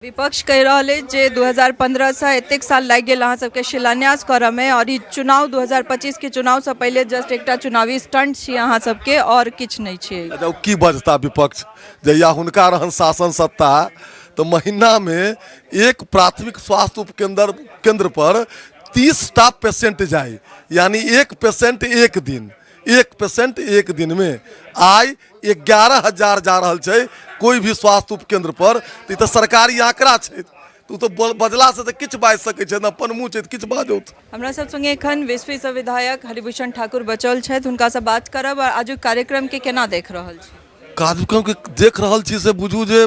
विपक्ष कहि रहल अछि जे 2015 सँ एतेक साल लागि गेल अहाँ सबके शिलान्यास करऽमे आओर ई चुनाव 2025 के चुनावसँ पहिले जस्ट एकटा चुनावी स्टंट छी अहाँ सबके आओर किछु नहि छै। अच्छा, ओ की बजता विपक्ष? जहिया हुनका रहन शासन सत्ता तऽ महीनामे एक प्राथमिक स्वास्थ्य उपकेंद्र केंद्र पर 30 टा पेशेंट जाइ, यानी एक पेशेंट एक दिन, एक पेशेंट एक दिनमे। आइ 11,000 जा रहल छै कोइ भी स्वास्थ्य उपकेंद्र पर, तऽ ई तऽ सरकारी आंकड़ा छै। तऽ ओ तऽ बजलासँ तऽ किछु बाजि सकै छै ने, अपन मुँह छै तऽ किछु बाजौत। हमरा सब संगे एखन विश्वसँ विधायक हरिभूषण ठाकुर बचल छथि, हुनकासँ बात करब। आओर आजुक कार्यक्रमके केना देख रहल छी? कार्यक्रमके देख रहल छी से बुझू जे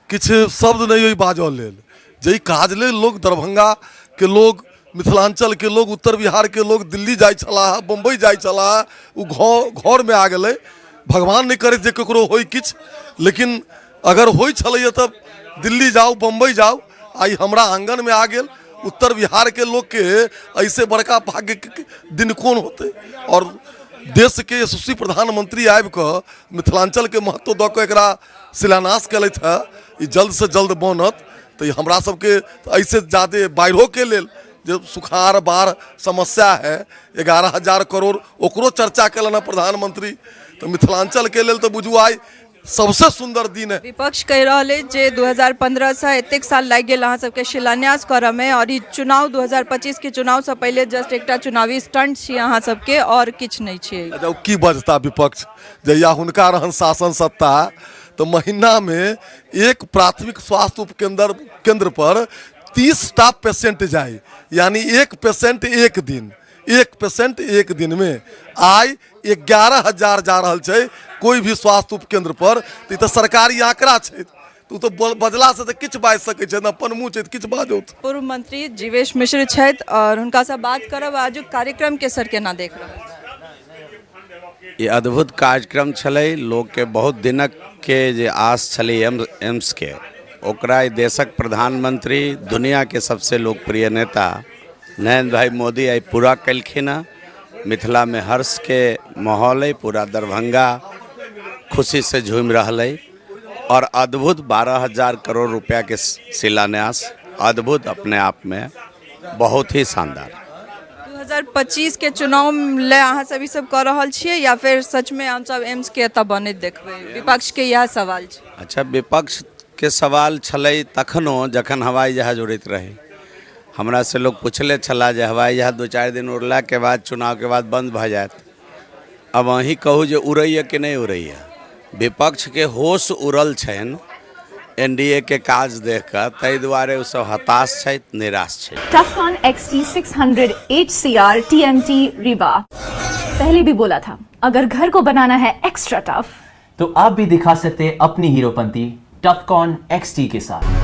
किछु शब्द नहि अइ बाजऽ लेल। जाहि काज लेल लोक, दरभंगाके लोक, मिथिलाञ्चलके लोक, उत्तर बिहारके लोक दिल्ली जाइ छलाह, बम्बई जाइ छलाह, ओ घरमे आ गेलै। भगवान नहि करैत जे ककरो होइ किछु, लेकिन अगर होइ छलैए तऽ दिल्ली जाउ, बम्बई जाउ, आइ हमरा आङ्गनमे आ गेल। उत्तर बिहारके लोकके एहिसँ बड़का भाग्यके दिन कोन होतै? आओर देशके यशस्वी प्रधानमंत्री आबि कऽ मिथिलाञ्चलके महत्व दऽ कऽ एकरा शिलान्यास केलथि हँ। ई जल्दसँ जल्द बनत तऽ ई हमरा सबके एहिसँ ज्यादे बाढ़िओके लेल जे सुखाड़ बाढ़ समस्या है, 11,000 करोड़ ओकरो चर्चा केलनि हँ प्रधानमंत्री। तऽ मिथिलाञ्चलके लेल तऽ बुझू आइ सबसे सुन्दर दिन है। विपक्ष कहि रहल अछि जे 2015 सँ एतेक साल लागि गेल अहाँ सबके शिलान्यास करऽमे आओर ई चुनाव 2025 के चुनावसँ पहिले जस्ट एकटा चुनावी स्टंट छी अहाँ सबके आओर किछु नहि छै। अच्छा, ओ की बजता विपक्ष? जहिया हुनका रहन शासन सत्ता तऽ महीनामे एक प्राथमिक स्वास्थ्य उपकेंद्र केंद्र पर 30 टा पेशेंट जाइ, यानी एक पेशेंट एक दिन, एक पेशेंट एक दिनमे। आइ 11,000 जा रहल छै कोइ भी स्वास्थ्य उपकेंद्र पर, तऽ ई तऽ सरकारी आंकड़ा छै। तऽ ओ तऽ बजलासँ तऽ किछु बाजि सकै छै ने, अपन मुँह छै तऽ किछु बाजौत। पूर्व मंत्री जीवेश मिश्र छथि आओर हुनकासँ बात करब। आजुक कार्यक्रमके सर केना देख रहल छी? ई अद्भुत कार्यक्रम छलै। लोकके बहुत दिनक के जे आस छलै एम्सके, ओकरा ई देशक प्रधानमंत्री, दुनियाके सबसे लोकप्रिय नेता नरेंद्र भाई मोदी आइ पूरा केलखिन हँ। मिथिलामे हर्षके माहौल अइ, पूरा दरभंगा खुशीसँ झूमि रहल अइ आओर अद्भुत 12,000 करोड़ रुपैआके शिलान्यास अद्भुत, अपने आपमे बहुत ही शानदार। 2025 के चुनाव ले अहाँ सब ई सब कऽ रहल छियै या फेर सचमे हमसब एम्स के एतऽ बनैत देखबै? विपक्ष के इएह सवाल छै। अच्छा, विपक्षके सवाल छलै तखनो जखन हवाई जहाज उड़ैत रहै। हमरा से लोग पुछले छलाह जे हवाई जहाज 2-4 दिन उड़लाके बाद, चुनावके बाद बंद भऽ जायत। अब अहीं कहू जे उड़ैए कि नहि उड़ैए? विपक्षके होश उड़ल छनि एनडीए के काज देख कऽ, ताहि दुआरे ओ सब हताश छथि, निराश छथि। Tufcon XT600 HCR TMT Rebar। पहले भी बोला था, अगर घर को बनाना है एक्स्ट्रा टफ तो आप भी दिखा सकते हैं अपनी हीरोपंती टफकॉन XT के साथ।